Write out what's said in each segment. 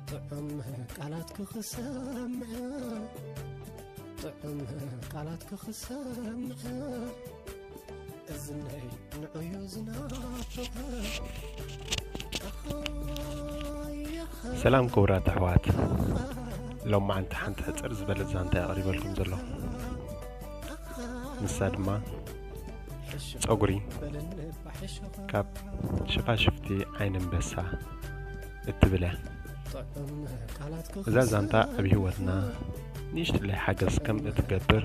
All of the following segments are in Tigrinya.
ጥዑም ቃላት ክኽሰምዕ፣ ጥዑም ቃላት ክኽሰምዕ፣ እዝነይ ንዑዩ ዝናፍቕ። ሰላም ክቡራት ኣሕዋት፣ ሎማዓንቲ ሓንቲ ሕፅር ዝበለት ዛንታ የቕሪበልኩም ዘለኹ። ንሳ ድማ ጸጉሪ ካብ ሽፋሽፍቲ ዓይኒ ኣንበሳ እትብል እያ። እዛ ዛንታ ኣብ ህይወትና ንእሽትለይ ሓገዝ ከም እትገብር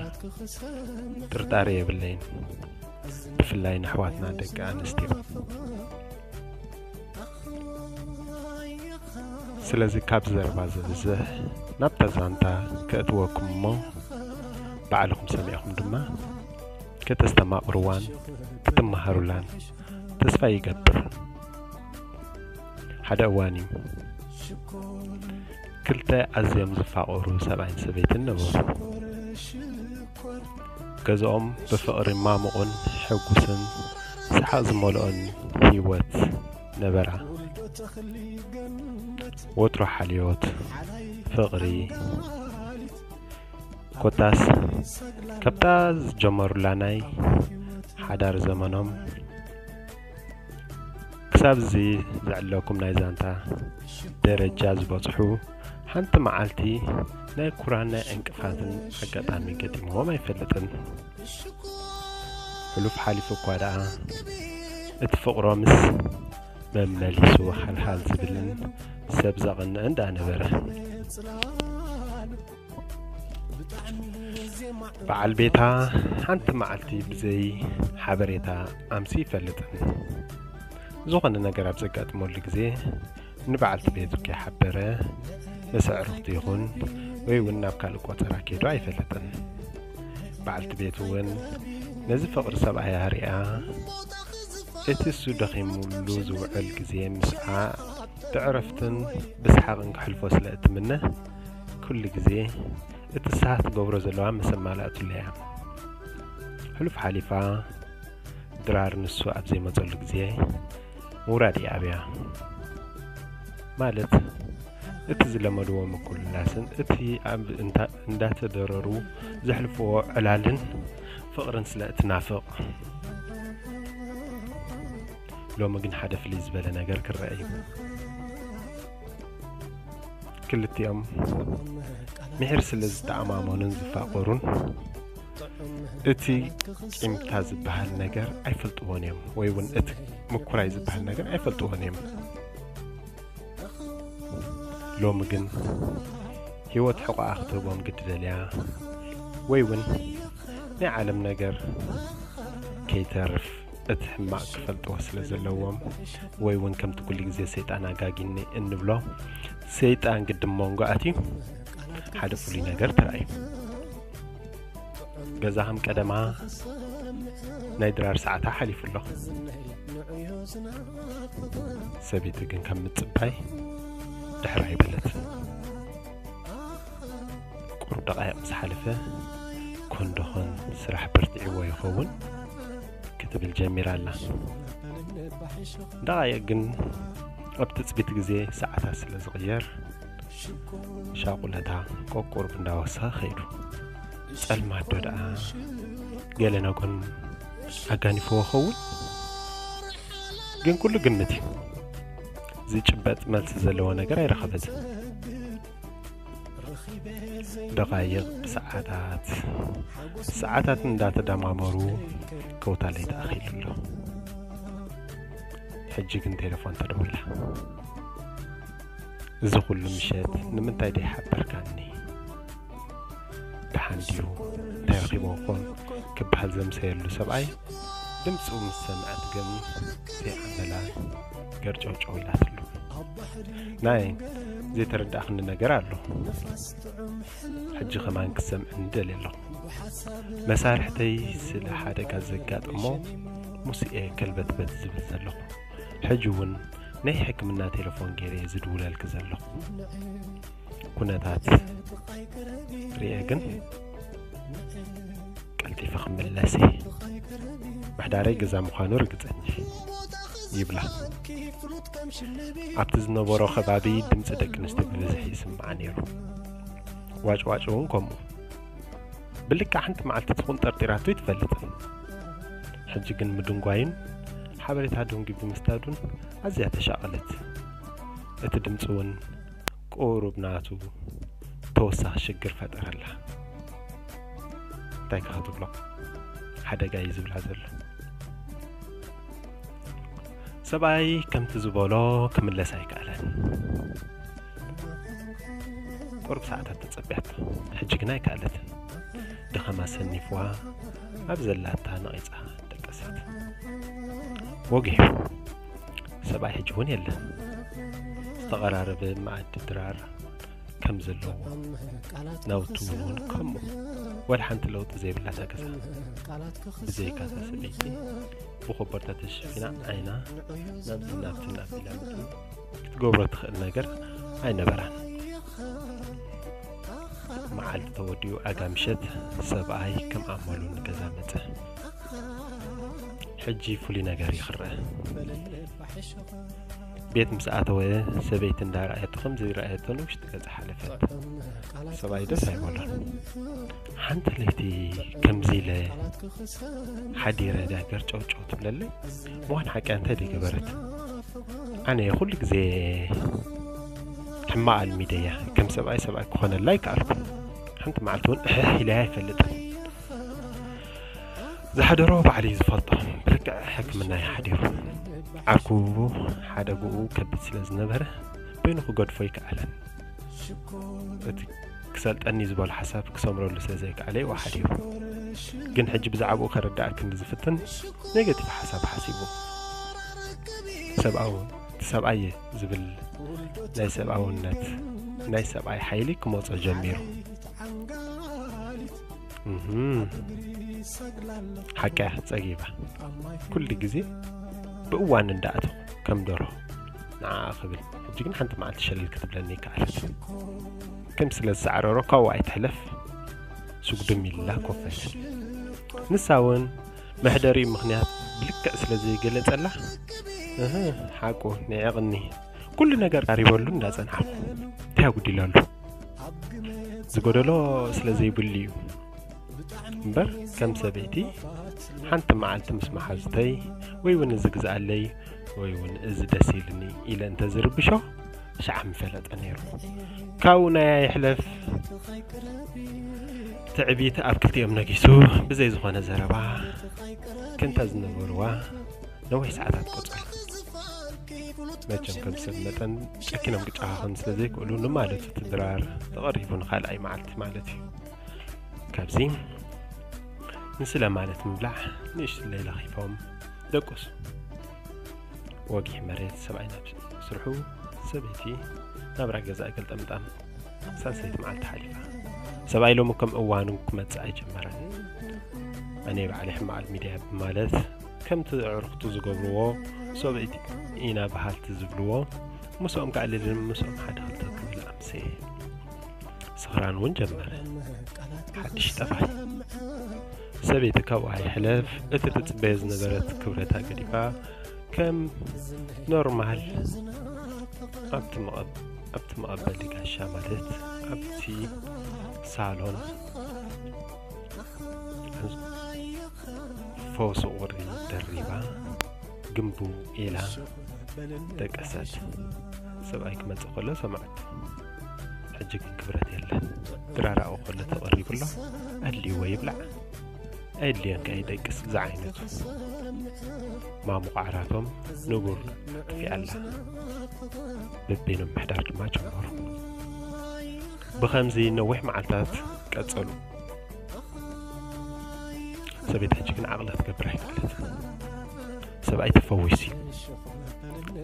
ጥርጣሬ የብለይን፣ ብፍላይ ንኣሕዋትና ደቂ ኣንስትዮ። ስለዚ ካብ ዘረባ ዘብዝሕ ናብታ ዛንታ ከእትወኩም እሞ ባዕልኹም ሰሚዕኹም ድማ ከተስተማቕርዋን ክትመሃሩላን ተስፋ ይገብር። ሓደ እዋን እዩ። ክልተ ኣዝዮም ዝፋቐሩ ሰብኣይን ሰበይትን ነበሩ። ገዝኦም ብፍቕሪ ማሙቕን ሕጉስን ሰሓቕ ዝመልኦን ህይወት ነበራ። ወትሩ ሓልዮት፣ ፍቕሪ፣ ኮታስ ካብታ ዝጀመሩላ ናይ ሓዳር ዘመኖም ክሳብ እዚ ዘዕለኩም ናይ ዛንታ ደረጃ ዝበጽሑ ሓንቲ መዓልቲ ናይ ኩራን ናይ ዕንቅፋትን ኣጋጣሚ ገጢምዎም ኣይፈልጥን። ሕሉፍ ሓሊፉ እኳ ደኣ እቲ ፍቕሮምስ መመሊሱ ሃልሃል ዝብልን ሰብ ዘቕንእን ደኣ ነበረ። በዓል ቤታ ሓንቲ መዓልቲ ብዘይ ሓበሬታ ኣምሲ ይፈልጥን። ዝኾነ ነገር ኣብ ዘጋጥመሉ ግዜ ንበዓልቲ ቤቱ ከይሓበረ ምስ ኣዕሩኽቱ ይኹን ወይ እውን ናብ ካልእ ቆጸራ ከይዱ ኣይፈልጥን። በዓልቲ ቤቱ እውን ነዚ ፍቕሪ ሰብኣያ ሪኣ እቲ እሱ ደኺሙሉ ዝውዕል ግዜ ምስኣ ብዕረፍትን ብሰሓቕን ከሕልፎ ስለ እትምነ ኩሉ ግዜ እቲ ንሳ ትገብሮ ዘለዋ ምስ ኣማልኣትሉ እያ። ሕሉፍ ሓሊፋ ድራር ንሱ ኣብ ዘይመጸሉ ግዜ ምውራድ እያ ኣብያ። ማለት እቲ ዝለመድዎ ምኩልላስን እቲ ኣብ እንዳ- እንዳተደረሩ ዘሕልፍዎ ዕላልን ፍቕርን ስለ እትናፍቕ። ሎሚ ግን ሓደ ፍልይ ዝበለ ነገር ክረአ እዩ። ክልቲኦም ምሒር ስለ ዝተኣማመኑን ዝፋቐሩን እቲ ቂምታ ዝበሃል ነገር ኣይፈልጥዎን እዮም፣ ወይ እውን እቲ ምኩራይ ዝበሃል ነገር ኣይፈልጥዎን እዮም። ሎሚ ግን ህይወት ሕቆኣ ክትህቦም ግዲ ደልያ፣ ወይ እውን ናይ ዓለም ነገር ከይተርፍ እቲ ሕማቕ ክፈልጥዎ ስለ ዘለዎም፣ ወይ እውን ከምቲ ኩሉ ግዜ ሰይጣን ኣጋጊኒ እንብሎ፣ ሰይጣን ግዲ መንጎ ኣትዩ ሓደ ፍሉይ ነገር ተራእዩ። ገዛ ከም ቀደማ ናይ ድራር ሰዓታ ሓሊፉ ኣሎ። ሰበይቲ ግን ከም ምጽባይ ድሕር ኣይበለትን። ቁሩብ ደቓይቕ ምስ ሓለፈ፣ ኮንዶኾን ስራሕ በርቲዕዎ ይኸውን ክትብል ጀሚራ ኣላ። ደቓይቕ ግን ኣብ ትጽቢት ግዜ ሰዓታት ስለ ዝቕየር፣ ሻቑለታ ቆቁርብ እንዳወሰኸ ኸይዱ። ጸልማት ዶ ደኣ ገለ ነጎን ኣጋኒፍዎ ኸውን? ግን ኩሉ ግምት እዩ። ዝጭበጥ መልሲ ዘለዎ ነገር ኣይረኸበትን። ደቓይቕ ብሰዓታት፣ ብሰዓታት እንዳተደማመሩ ከውታ ለይቲ ኣኺሉ ኣሎ። ሕጂ ግን ቴሌፎን ተደዊላ። "እዚ ኩሉ ምሸት ንምንታይ ደይሓበርካኒ? ደሓን ድዩ? እንታይ ረኺብዎ ኮን?" ክበሃል ዘምሰየሉ ሰብኣይ ድምፁ ምስ ሰምዐት ግን ዘይኣመላ ገርጨውጨው ኢላትሉ። ናይ ዘይተረዳእኽኒ ነገር ኣሎ። ሕጂ ከማን ክሰምዕኒ ደልየ ኣለኹ። መሳርሕተይ ስለ ሓደጋ ዘጋጠሞ ሙስኤ ከልበትበት ዝብል ዘለኹ። ሕጂ እውን ናይ ሕክምና ቴሌፎን ገይረ እየ ዝድውለልኪ ዘለኹ። ኩነታት ርእየ ግን ቀልጢፈ ክምለስ እየ። ምሕዳረይ ገዛ ምዃኑ ርግጸኛ እየ ይብላ። ኣብቲ ዝነበሮ ከባቢ ድምጺ ደቂ ኣንስትዮ ብብዝሒ ይስማዕ ነይሩ። ዋጭዋጭ እውን ከምኡ። ብልክዕ ሓንቲ መዓልቲ ትኹን ጠርጢራቶ ኣይትፈልጥን። ሕጂ ግን ምድንጓዩን ሓበሬታ ደንጒ ብምስዳዱን ኣዝያ ተሻቐለት። እቲ ድምጺ እውን ቁሩብ ናቱ ተወሳኺ ሽግር ፈጠረላ። እንታይ ከ ክትብሎ ሓደጋ እዩ ዝብላ ዘሎ። ሰብኣይ ከምቲ ዝበሎ ክምለስ ኣይከኣለን። ቁሩብ ሰዓታት ተጸብያቶ። ሕጂ ግና ኣይከኣለትን። ድኻማ ሰኒፍዋ ኣብ ዘላታ ነቒጻ ደቀሰት። ወጊሑ ሰብኣይ ሕጂ እውን የለን። ዝተቐራረበ መኣዲ ድራር ከም ዘለዎ ናውቲ እውን ከምኡ። ወላ ሓንቲ ለውጢ ዘይብላ እታ ገዛ። ብዘይካ እታ ሰበይቲ ብኮቦርታ ተሸፊና ዓይና ናብዚ ናብቲ እናቢላ ምድሪ ክትገብሮ ትኽእል ነገር ኣይነበራን። መዓልቲ ተወዲኡ ኣጋ ምሸት ሰብኣይ ከም ኣመሉ ንገዛ መጸ። ሕጂ ፍሉይ ነገር ይኽረአ። ቤት ምስ ኣተወ ሰበይቲ እንዳረኣየቶ ከም ዘይረኣየቶ ንውሽጢ ገዛ ሓለፈት። ሰብኣይ ደስ ኣይበሎን። ሓንቲ ለይቲ ከምዚ ኢለ ሓዲረ ዳገር ጨውጨው ትብለለይ። ምዃን ሓቂ እንታይ ደይ ገበረት? ኣነ ኩሉ ግዜ ሕማቕ ኣልሚደያ። ከም ሰብኣይ ሰብኣይ ክኾነላ ኣይከኣልኩ። ሓንቲ መዓልቲ እውን እሕሕ ኢለያ ኣይፈልጥን። ዝሓደሮ ባዕሉ እዩ ዝፈልጦ። ብልክዕ ሕክምና እዩ ሓዲሩ። ዓርኩ ሓደግኡ ከቢድ ስለ ዝነበረ በይኑ ክገድፎ ኣይከኣለን። እቲ ክሰልጠኒ ዝበሎ ሓሳብ ክሰምረሉ ስለ ዘይከኣለ እዩ ሓዲሩ። ግን ሕጂ ብዛዕባኡ ከረዳእ ክንዲ ዝፍትን ኔጋቲቭ ሓሳብ ሓሲቡ። ሰብኣዊ፣ እቲ ሰብኣየ ዝብል ናይ ሰብኣውነት፣ ናይ ሰብኣይ ሓይሊ ክመጾ ጀሚሩ። እህም። ሓቃ ጸጊባ። ኩሉ ግዜ ብእዋን እንዳኣተኹ ከም ደርሆ ንዓኣ ክብል። ሕጂ ግን ሓንቲ መዓልቲ ሸለል ክትብለኒ ይከኣለት። ከም ስለ ዝሰዕረሮ ካብኡ ኣይትሕለፍ። ስጉድም ኢላ ኮፍ በለት። ንሳ እውን መሕደሪኡ ምኽንያት ብልክዕ ስለ ዘይገለጸላ፣ እህ፣ ሓቁ ንዒቕኒ። ኩሉ ነገር ቀሪበሉ እንዳጸንሓኹ እንታይ ኣጉዲለሉ? ዝጎደሎ ስለ ዘይብሉ እዩ። እምበር ከም ሰበይቲ ሓንቲ መዓልቲ ምስ መሓዙተይ ወይ እውን እዚ ግዝኣለይ ወይ እውን እዚ ደስ ኢልኒ ኢለ እንተዝርብሾ ሸዓ ምፈለጠ ነይሩ። ካብኡ ናይ ኣይሕለፍ ትዕቢት ኣብ ክልቲኦም ነጊሱ ብዘይ ዝኾነ ዘረባ ክንታ ዝነበርዋ ነዊሕ ሰዓታት ቆጸሩ። መቸም ከም ሰብ መጠን ጨኪኖም ክጨኻኸኑ ስለ ዘይክእሉ ንማለቱ እቲ ድራር ተቐሪቡ ንኻልኣይ መዓልቲ ማለት እዩ። ካብዚ ንስለ ማለት ምብላዕ ንእሽትለይ ለኺፎም ደቁሱ። ወጊሕ መሬት ሰብኣይ ናብ ስርሑ፣ ሰበይቲ ናብራ ገዛ እግል ጠምጣም። ሳልሰይቲ መዓልቲ ሓሊፋ። ሰብኣይ ሎሚ ከም እዋኑ ክመጽእ ኣይጀመረን። ኣነ ባዕለይ ሕማቕ ሚድያ ብማለት ከምቲ ኣዕሩኽቱ ዝገብርዎ ሰበይቲ ኢና በሃልቲ ዝብልዎ ምስኦም ከዕልልን ምስኦም ሓደ ክልተ ክብል ኣምስየ። ስኽራን እውን ጀመረ። ሓድሽ ጠባይ። ሰበይቲ ካብኡ ኣይሕለፍ እቲ ትጽበዮ ዝነበረት ክብረታ ገዲፋ ከም ኖርማል ኣብቲ መቐብ-፣ ኣብቲ መቐበሊ ጋሻ ማለት ኣብቲ ሳሎን ፈውሲ ቁሪ ደሪባ ግንቡ ኢላ ደቀሰት። ሰብኣይ ክመጽእ ከሎ ሰምዐቶ። ሕጂ ግን ክብረት የለን። ድራራኡ ከሎ ተቐሪቡ ኣሎ። ኣድልይዎ ይብላዕ ኣየድልዮን ከኣ ይደቅስ ዝዓይነቱ። ማሙቕ ዓራቶም ንቡር ኣጥፊኣላ። በበይኖም ምሕዳር ድማ ጀመሩ። ብኸምዚ ነዊሕ መዓልታት ቀጸሉ። ሰበይቲ ሕጂ ግን ዓቕሊ ክትገብር ኣይክእለትን። ሰብኣይ ተፈዊሱ እዩ።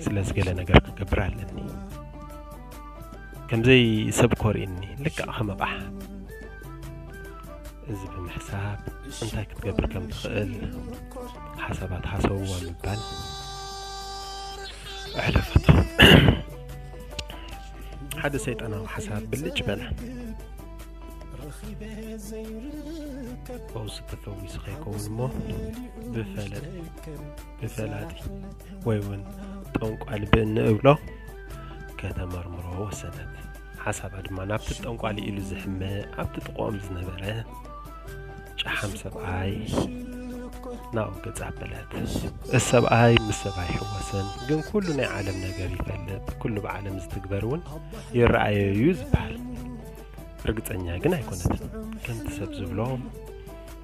ስለዚ ገለ ነገር ክገብር ኣለኒ። ከምዘይ ሰብ ኮሪእኒ፣ ልክዕ ከም ኣቕሓ። እዚ ብምሕሳብ እንታይ ክትገብር ከም ትኽእል ሓሳባት ሓሰብዋ ምባል ኣሕለፈቶ። ሓደ ሰይጣናዊ ሓሳብ ብልጭ በለ። ፈውሲ ተፈዊሱ ከይከውን እሞ ብፈለጥ ብፈላጢ ወይ እውን ጠንቋሊ ብእንእብሎ ከተመርምሮ ወሰነት። ሓሳባ ድማ ናብቲ ጠንቋሊ ኢሉ ዝሕመ ኣብቲ ጥቕኦም ዝነበረ ጨሓም ሰብኣይ ናብኡ ገጻ ኣበለት። እዚ ሰብኣይ ምስ ሰብ ኣይሕወስን፣ ግን ኩሉ ናይ ዓለም ነገር ይፈልጥ፣ ኩሉ ብዓለም ዝትግበር እውን ይረኣዮ እዩ ዝበሃል። ርግጸኛ ግን ኣይኮነትን። ከምቲ ሰብ ዝብሎ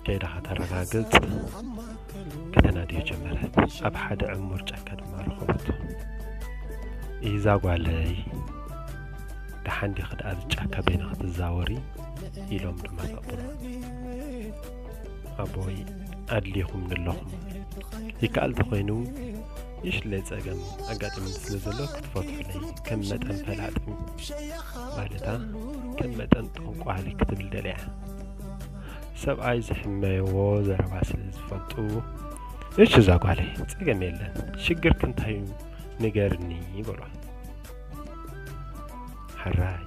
ከይዳ ከተረጋግጽ ከተናድዮ ጀመረት። ኣብ ሓደ ዕሙር ጫካ ድማ ረኸበቶ። "እዛ ጓለይ፣ ደሓን ዲኺ ደኣ ኣብዚ ጫካ በይንኺ ትዛወሪ?" ኢሎም ድማ ሰቑጥሮ። "ኣቦይ፣ ኣድሊኹም ንለኹም። ይከኣል ተኾይኑ ይሽለይ ጸገም ኣጋጢሙኒ ስለ ዘሎ ክትፈትሑለይ፣ ከም መጠን ፈላጢ ማለታ ከም መጠን ጠንቋሊ ክትብል ደልያ። ሰብኣይ ዝሕመይዎ ዘረባ ስለ ዝፈልጡ፣ እሺ እዛ ጓለይ፣ ጸገም የለን፣ ሽግርኪ እንታይ እዩ ንገርኒ?" በሏ። ሕራይ፣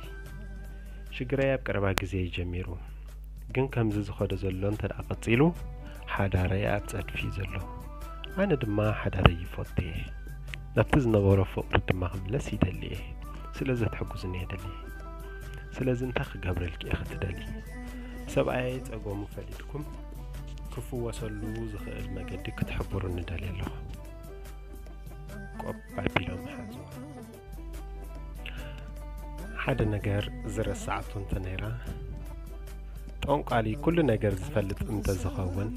ሽግረይ ኣብ ቀረባ ግዜ እዩ ጀሚሩ፣ ግን ከምዚ ዝኸዶ ዘሎ እንተ ደኣ ቀጺሉ፣ ሓዳረይ ኣብ ጸድፊ እዩ ዘሎ። ኣነ ድማ ሓዳረይ ይፈቱ እየ። ናብቲ ዝነበሮ ፍቕሪ ድማ ክምለስ ይደሊ እየ። ስለዚ ክትሕግዙኒ እየ ደሊ። ስለዚ እንታይ ክገብረልኪ ኢኺ ትደሊ? ሰብኣየይ ጸገሙ ፈሊጥኩም ክፍወሰሉ ዝኽእል መገዲ ክትሕብሩኒ ደልየ ኣለኹ። ቆብ ኣቢሎም ሓዝዋ። ሓደ ነገር ዝረሳዓቶ እንተ ነይራ፣ ጠንቋሊ ኩሉ ነገር ዝፈልጥ እንተ ዝኸውን፣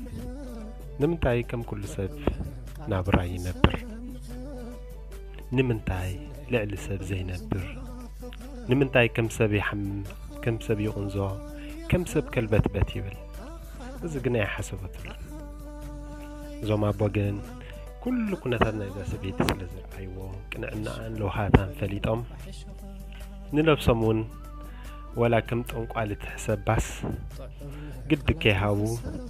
ንምንታይ ከም ኩሉ ሰብ ናብራ ይነብር? ንምንታይ ልዕሊ ሰብ ዘይነብር? ንምንታይ ከም ሰብ ይሓምም፣ ከም ሰብ ይቕንዞ፣ ከም ሰብ ከልበትበት ይብል? እዚ ግን ኣይሓሰበትሉን። እዞም ኣቦ ግን ኩሉ ኩነታት ናይዛ ሰበይቲ ስለ ዝረኣይዎ፣ ቅንዕናኣን ለውሃታን ፈሊጦም፣ ንነብሶም እውን ወላ ከም ጠንቋሊ ትሕሰባስ ግዲ ከይሃቡ፣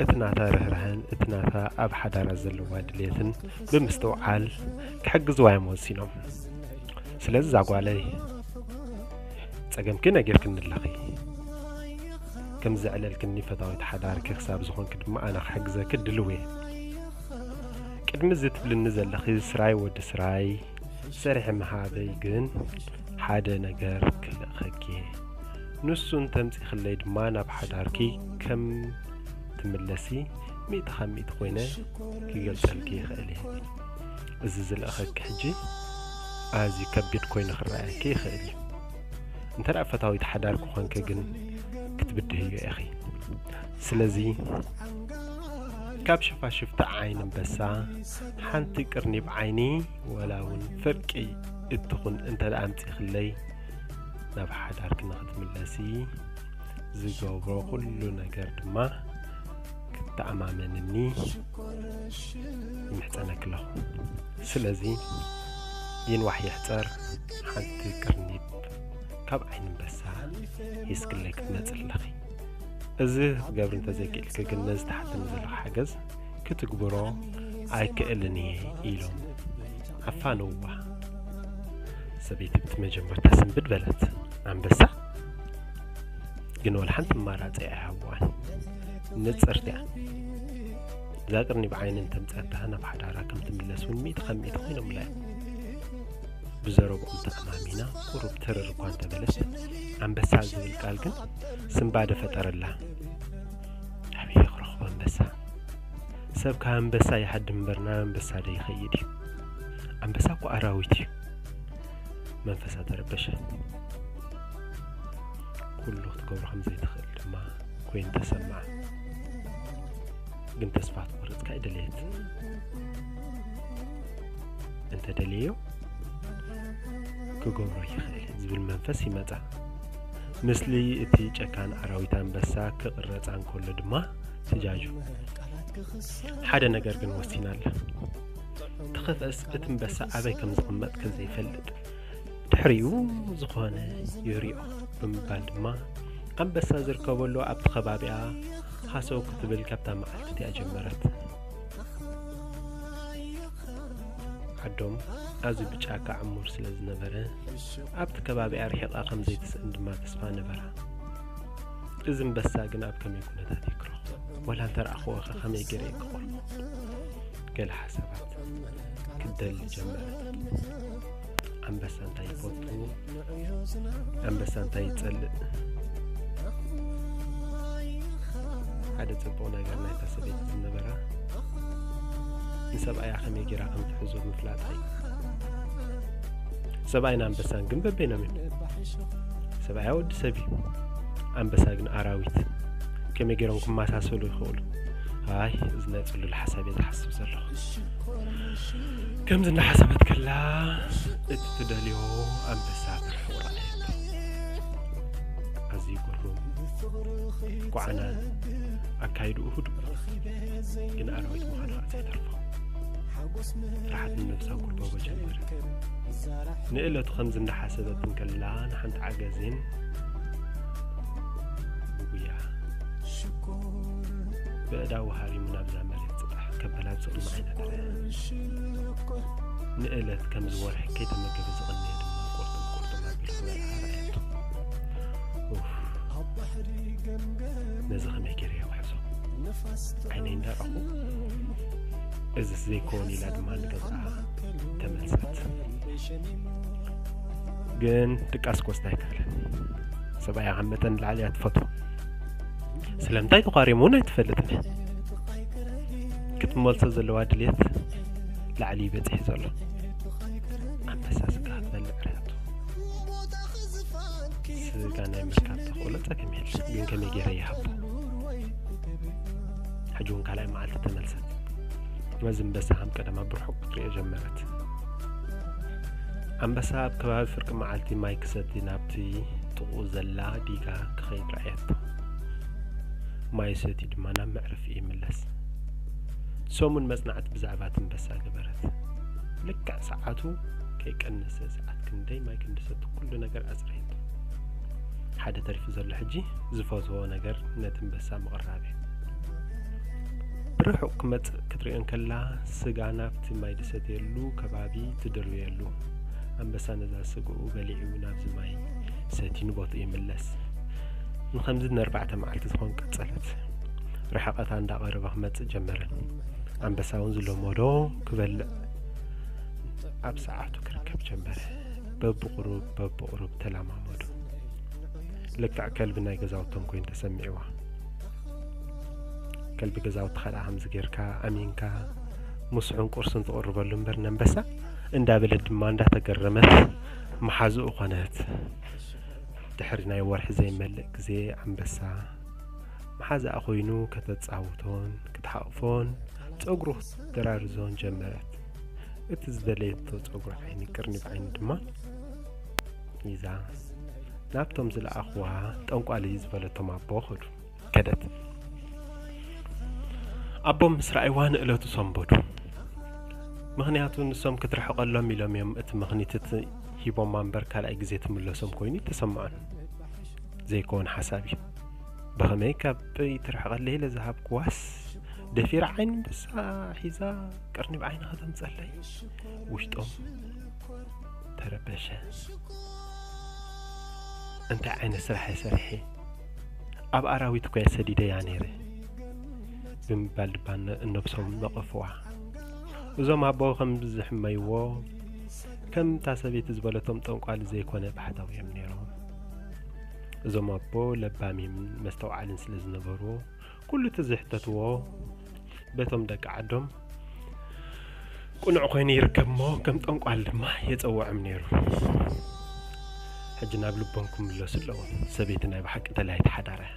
እቲ ናታ ርህራሀን እቲ ናታ ኣብ ሓዳራ ዘለዋ ድሌትን ብምስትውዓል ክሕግዝዋ እዮም ወሲኖም። ስለዚ እዛ ጓለይ፣ ጸገምኪ ነጊርክኒ ኣለኺ። ከም ዘዕለልክኒ ፈታዊት ሓዳርኪ ክሳብ ዝኾንኪ ድማ ኣነ ክሕግዘኪ ድልው እየ። ቅድሚ እዚ ትብልኒ ዘለኺ ስራይ ወዲ ስራይ፣ ሰሪሐ ምሃበይ ግን ሓደ ነገር ክልእኸኪ እየ። ንሱ እንተምጺኽለይ ድማ ናብ ሓዳርኪ ከም ትምለሲ ሚእቲ ካብ ሚእቲ ኮይነ ክገልጸልኪ ይኽእል እየ። እዚ ዝልእኸኪ ሕጂ ኣዝዩ ከቢድ ኮይኑ ክረኣየኪ ይኽእል እዩ። እንተ ደኣ ፈታዊት ሓዳር ክኾንኪ ግን ክትብድህዮ ኢኺ። ስለዚ ካብ ሽፋሽፍቲ ዓይኒ ኣንበሳ ሓንቲ ቅርኒብ ዓይኒ ወላ እውን ፍርቂ እትኹን እንተ ደኣ ኣምጺኽለይ ናብ ሓዳርኪ ንኽትምለሲ ዝገብሮ ኩሉ ነገር ድማ ክትተኣማመንኒ ይምሕጸነኪ ኣለኹ። ስለዚ ይንዋሕ ይሕጸር ሓንቲ ቅርኒብ ካብ ዓይኒ ኣንበሳ ሒዝክለይ ክትመጽእ ኣለኺ። እዚ ክትገብሪ እንተዘይክእልኪ ግን ነዚ ተሓተኒ ዘለኹ ሓገዝ ክትግብሮ ኣይክእልን እየ ኢሎም ኣፋነውዋ። ሰበይቲ ብቲ መጀመርታ ስንብድ በለት። ኣንበሳ ግን ወላ ሓንቲ ኣማራጺ ኣይሃብዋን። ንጽርቲ እያ። እዛ ቅርኒ ብዓይኒ እንተምጸታ ናብ ሓዳራ ከም ትምለስ እውን ሚእቲ ካብ ሚእቲ ኮይኖምላ እዮም። ብዘረብኦም ተኣማሚና ቁሩብ ትርር እኳ እንተበለት፣ ኣንበሳ ዝብል ቃል ግን ስንባደ ፈጠረላ። ኣበይ ክረኽቦ ኣንበሳ? ሰብ ካብ ኣንበሳ ይሃድም እምበር ናብ ኣንበሳ ዶ ይኸይድ እዩ? ኣንበሳ እኮ ኣራዊት እዩ። መንፈሳ ተረበሸ። ኩሉ ክትገብሮ ከም ዘይትኽእል ድማ ኮይኑ ተሰምዓ። ግን ተስፋ ትቆርጽ ካይ ደለየት። እንተ ደለዮ ክገብሮ ይኽእል ዝብል መንፈስ ይመጻ። ምስሊ እቲ ጨካን ኣራዊት ኣንበሳ ክቕረጻ እንከሎ ድማ ትጃጁ። ሓደ ነገር ግን ወሲና ኣላ። ተኸፍአስ እቲ ኣንበሳ ኣበይ ከም ዝቕመጥ ከም ዘይፈልጥ ድሕሪኡ ዝኾነ ይሪኦ ብምባል ድማ ኣንበሳ ዝርከበሉ ኣብቲ ከባቢኣ ሃሰው ክትብል ካብታ መዓልቲ እቲኣ ጀመረት። ዓዶም ኣዝዩ ብጫካ ዕሙር ስለ ዝነበረ፣ ኣብቲ ከባቢኣ ርሒቓ ከም ዘይትስእን ድማ ተስፋ ነበራ። እዚ ኣንበሳ ግን ኣብ ከመይ ኩነታት ይክረኹ? ወላ እንተ ረኣኽዎ ኸ ከመይ ገይረ ክቐርቦ? ገለ ሓሳባት ክትደሊ ጀመረት። ኣንበሳ እንታይ ይፈቱ? ኣንበሳ እንታይ ይጸልእ? ሓደ ጽቡቕ ነገር ናይታ ሰበይቲ ዝነበራ፣ ንሰብኣያ ከመይ ገይራ ከም ትሕዞ ምፍላጣ እዩ። ሰብኣይን ኣንበሳን ግን በበይኖም እዮም። ሰብኣያ ወዲ ሰብ እዩ፣ ኣንበሳ ግን ኣራዊት። ከመይ ገይሮም ክመሳሰሉ ይኽእሉ? ኣይ፣ እዚ ናይ ጽሉል ሓሳብ እየ ዝሓስብ ዘለኹ። ከምዚ እናሓሰበት ከላ፣ እቲ ትደልዮ ኣንበሳ ብርሑቕ ረኣየቶ። ኣዝዩ ግሩም፣ ኳዕና ኣካይድኡ ህዱእ፣ ግን ኣራዊት ምዃኑ ከዓ ዘይተርፎ። ፍርሓት ንነብሳ ጉልበቦ ጀመረ። ንእለቱ ከምዚ እንዳሓሰበት እንከላ፣ ንሓንቲ ዓገዜን ብጉያ ብእዳዉ ሃሪሙ ናብዛ መሬት ጽጣሕ ከበላ ብዝቕድሚ ዓይና ተረአ። ንእለት ከምዚ ወርሒ ከይተመገበ ዝቐነየ ድማ ቁርጥም ቁርጥም ኣቢሉ ክበልዓ ረኣየቶ። ኡፍ፣ ነዚ ከመይ ገይረ እየ ክሕዞ? ዓይነይ እንዳረኣኹ፣ እዚስ ዘይከውን ኢላ ድማ ንገዝኣ ተመልሰት። ግን ድቃስ ኮስታ ኣይከኣለን። ሰብኣያ ካብ መጠን ንላዕሊ እያ ትፈትዎ። ስለምንታይ ተቋሪሙ እውን ኣይትፈልጥን እያ። ክትመልሶ ዘለዋ ድልየት ላዕሊ እዩ በፂሑ ዘሎ። ኣንበሳ ስጋ ክትበልዕ ርኣያቶ። ስጋ ናይ ምርካብ ተኽእሎ ጸገም የለን፣ ግን ከመይ ገይረ ይሃቦ? ሕጂ እውን ካልኣይ መዓልቲ ተመልሰት። ነዚ ኣንበሳ ከም ቀደማ ብርሑቕ ክትሪኦ ጀመረት። ኣንበሳ ኣብ ከባቢ ፍርቂ መዓልቲ ማይ ክሰቲ ናብቲ ጥቕኡ ዘላ ዲጋ ክኸይድ ረኣየቶ። ማይ ሰትዩ ድማ ናብ መዕረፊኡ ይምለስ። ሰሙን መጽናዕቲ ብዛዕባ እቲ ኣንበሳ ገበረት። ልክዕ ሰዓቱ ከይቀነሰ ሰዓት ክንደይ ማይ ከም ዝሰቲ ኩሉ ነገር ኣጽረየቶ። ሓደ ተሪፉ ዘሎ ሕጂ ዝፈትዎ ነገር ነቲ ኣንበሳ ምቕራብ እዩ። ብርሑቕ ክመጽእ ክትሪኦ እንከላ፣ ስጋ ናብቲ ማይ ዝሰትየሉ ከባቢ ትድርብየሉ። ኣንበሳ ነዛ ስግኡ በሊዑ ናብዚ ማይ ሰትዩ ንቦትኡ ይምለስ። ንኸምዚ ንኣርባዕተ መዓልቲ ዝኾን ቀጸለት። ርሕቐታ እንዳቐረበ ክመጽእ ጀመረ። ኣንበሳ እውን ዝለመዶ ክበልዕ ኣብ ሰዓቱ ክርከብ ጀመረ። በብቑሩብ በብቑሩብ ተለማመዱ። ልክዕ ከልቢ ናይ ገዛውቶም ኮይኑ ተሰሚዕዋ። ከልቢ ገዛውትኻ ደኣ ከምዚ ጌርካ ኣሚንካ ምስሑን ቁርስን ትቕርበሉ እምበር ነንበሳ እንዳበለት ድማ እንዳተገረመት መሓዝኡ ኾነት። ድሕሪ ናይ ወርሒ ዘይመልእ ግዜ ኣንበሳ መሓዛኣ ኮይኑ ከተጻውቶን ክትሓቕፎን ጸጉሩ ክትደራርዞን ጀመረት። እቲ ዝደለየቶ ጸጉሪ ዓይኒ ቅርኒብ ዓይኒ ድማ ሒዛ ናብቶም ዝለኣኽዋ ጠንቋሊ ዝበለቶም ኣቦ ኸዱ። ከደት። ኣቦም ምስ ረኣይዋ ንእለቱ ሰንበዱ። ምኽንያቱ ንሶም ክትርሕቐሎም ኢሎም እዮም እቲ ምኽኒት እቲ ሂቦማ እምበር ካልኣይ ግዜ ትምለሶም ኮይኑ ይተሰምዖን ዘይከውን ሓሳብ እዩ። ብኸመይ ካብ ትርሕቐለይ ኢለ ዝሃብክዋስ ደፊራ ዓይኒ ኣንበሳ ሒዛ ቅርኒብ ዓይኒ ከተምጸለይ? ውሽጦም ተረበሸ። እንታይ ዓይነት ስራሕ እየ ሰሪሐ? ኣብ ኣራዊት እኮ እየ ሰዲደያ ነይረ ብምባል ድማ ነ-፣ ነብሶም ነቐፍዋ። እዞም ኣቦ ከም ዝሕመይዎ፣ ከምታ ሰበይቲ ዝበለቶም ጠንቋሊ ዘይኮነ ባሕታዊ እዮም ነይሮም። እዞም ኣቦ ለባሚምን መስተውዓልን ስለ ዝነበሩ፣ ኩሉ እቲ ዝሕተትዎ በቶም ደቂ ዓዶም ቅኑዕ ኮይኑ ይርከብ እሞ፣ ከም ጠንቋል ድማ የጸውዖም ነይሩ። ሕጂ ናብ ልቦም ክምለሱ ኣለዎም። ሰበይቲ ናይ ብሓቂ ደላይቲ ሓዳር እያ።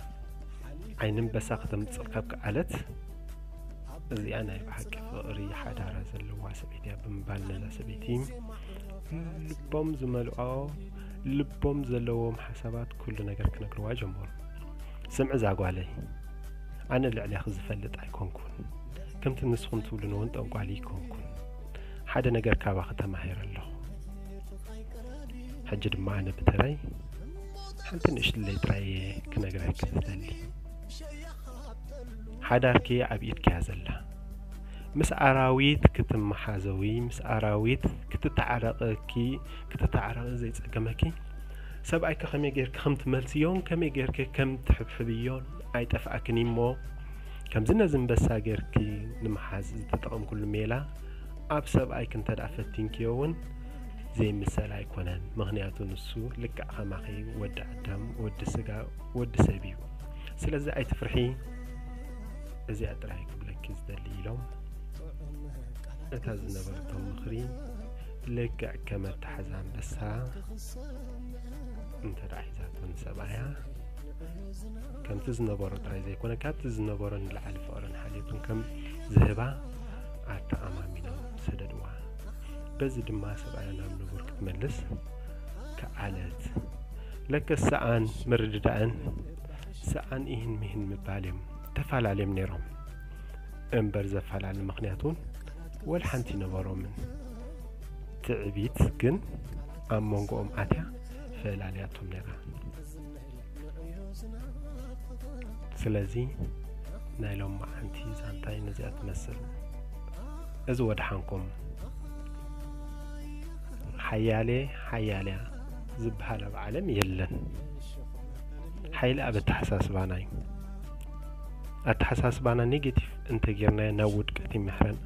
ዓይኒ ኣንበሳ ከተምጽእ ካብ ከኣለት፣ እዚኣ ናይ ብሓቂ ፍቕሪ ሓዳራ ዘለዋ ሰበይቲ እያ ብምባል ነዛ ሰበይቲ ልቦም ዝመልኦ፣ ልቦም ዘለዎም ሓሳባት ኩሉ ነገር ክነግርዋ ጀመሩ። ስምዒ እዛ ጓለይ፣ ኣነ ልዕሌኺ ዝፈልጥ ኣይኮንኩን። ከምቲ ንስኹም ትብሉኒ እውን ጠንቋሊ ኣይኮንኩን። ሓደ ነገር ካባኺ ተማሂረ ኣለኹ። ሕጂ ድማ ኣነ ብተራይ ሓንቲ ንእሽትለይ ጥራይ እየ ክነግረኪ ዝደሊ። ሓዳርኪ ኣብ ኢድኪ እያ ዘላ። ምስ ኣራዊት ክትመሓዘዊ፣ ምስ ኣራዊት ክትተዓረቐኪ፣ ክትተዓረቒ ዘይጸገመኪ፣ ሰብኣይኪ ከመይ ጌርኪ ከም ትመልስዮን ከመይ ጌርኪ ከም ትሕብሕብዮን ኣይጠፍኣክን እሞ፣ ከምዚ ነዚ ኣንበሳ ጌርኪ ንምሓዝ ዝተጠቐምኩሉ ሜላ፣ ኣብ ሰብኣይኪ እንተ ደኣ ፈቲንክዮ እውን ዘይምሰል ኣይኮነን። ምኽንያቱ ንሱ ልክዕ ከማኺ ወዲ ኣዳም፣ ወዲ ስጋ፣ ወዲ ሰብ እዩ። ስለዚ ኣይትፍርሒ፣ እዚኣ ጥራይ ክብለኪ ዝደሊ ኢሎም እታ ዝነበረቶም ምኽሪ ልክዕ ከም ኣተሓዛ ኣንበሳ እንተ ደኣ ሒዛቶ ንሰብኣያ፣ ከምቲ ዝነበሮ ጥራይ ዘይኮነ፣ ካብቲ ዝነበሮ ንላዕሊ ፍቕርን ሓልዮትን ከም ዝህባ ኣተኣማሚኖም ሰደድዋ። በዚ ድማ ሰብኣያ ናብ ንቡር ክትመልስ ከኣለት። ለከስ ሰኣን ምርድዳእን ሰኣን ኢህን ሚህን ምባል እዮም ተፈላለዮም ነይሮም። እምበር ዘፈላለ ምኽንያት እውን ወላ ሓንቲ ኣይነበሮምን። ትዕቢት ግን ኣብ መንጎኦም ኣትያ ፈላልያቶም ነይራ። ስለዚ ናይ ሎማዓንቲ ዛንታይ ነዚኣ ትመስል። እዚ ወድሓንኩም። ሓያለ ሓያልያ ዝበሃል ኣብ ዓለም የለን። ሓይሊ ኣብ ኣተሓሳስባና እዩ። ኣተሓሳስባና ኔጌቲቭ እንተጌርናዮ ናብ ውድቀት ይምሕረና።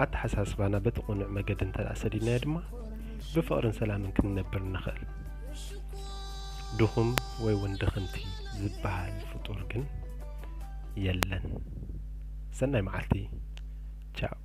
ኣተሓሳስባና በቲ ቅኑዕ መገዲ እንተ ደኣ ሰዲድናዮ ድማ ብፍቕርን ሰላምን ክንነብር ንኽእል። ድኹም ወይ እውን ድኽምቲ ዝበሃል ፍጡር ግን የለን። ሰናይ መዓልቲ። ቻው።